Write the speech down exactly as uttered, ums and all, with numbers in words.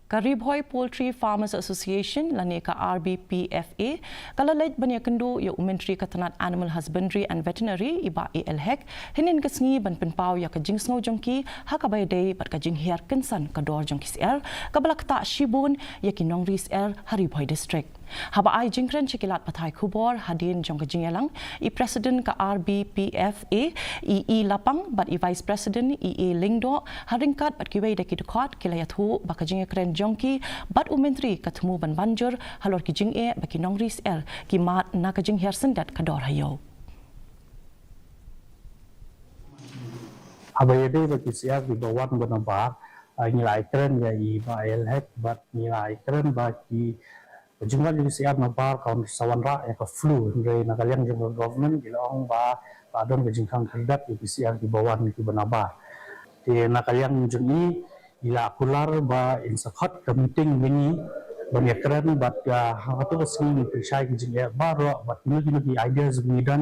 Ka Ri Bhoi Poultry Farmers Association lane ka R B P F A ka la leit ban ïakynduh ïa u Myntri ka tnat Animal Husbandry and Veterinary, i Bah A L Hek, hynnin ka sngi ban pynpaw ïa ka jingsngew jong ki ha kaba ïadei bad ka jinghiar kynsan ka dor jong ki syiar kaba la ktah shibun ïa ki nongri syiar ha Ri Bhoi District. Haba ai jingkren sha ki lad pathai khubor hadien jong ka jingïalang, i President ka R B P F A, i E Lapang, bad i Vice President, i A Lyngdoh, ha ryngkat bad kiwei de ki dkhot, ki la ïathuh ba ka jingïakren jong ki bad u Myntri ka thmu ban ban jur halor ki jingeh ba ki nongri syiar ki mad na ka jinghiar syndet ka dor ha ïew. Haba ïadei bad ki syiar kiba wan ba nabar, ah, ngi la ai kren ïa i Bah A L Hek bad ngi la ai kren ba ki, ka jingwan jong ki syiar nabar kan sa wanrah ïa ka flu, hynrei na ka liang jong ka government ki la ong ba la don ka jingkhang khyrdep ïa ki syiar kiba wan kiba nabar. Te na ka liang jong i, i la kular ba in sa khot ka meeting mynne ban ïakren bad, ah, ha kato ka sngi ngin pynshai ki jingeh baroh bad kino kino ki ideas ba ngi don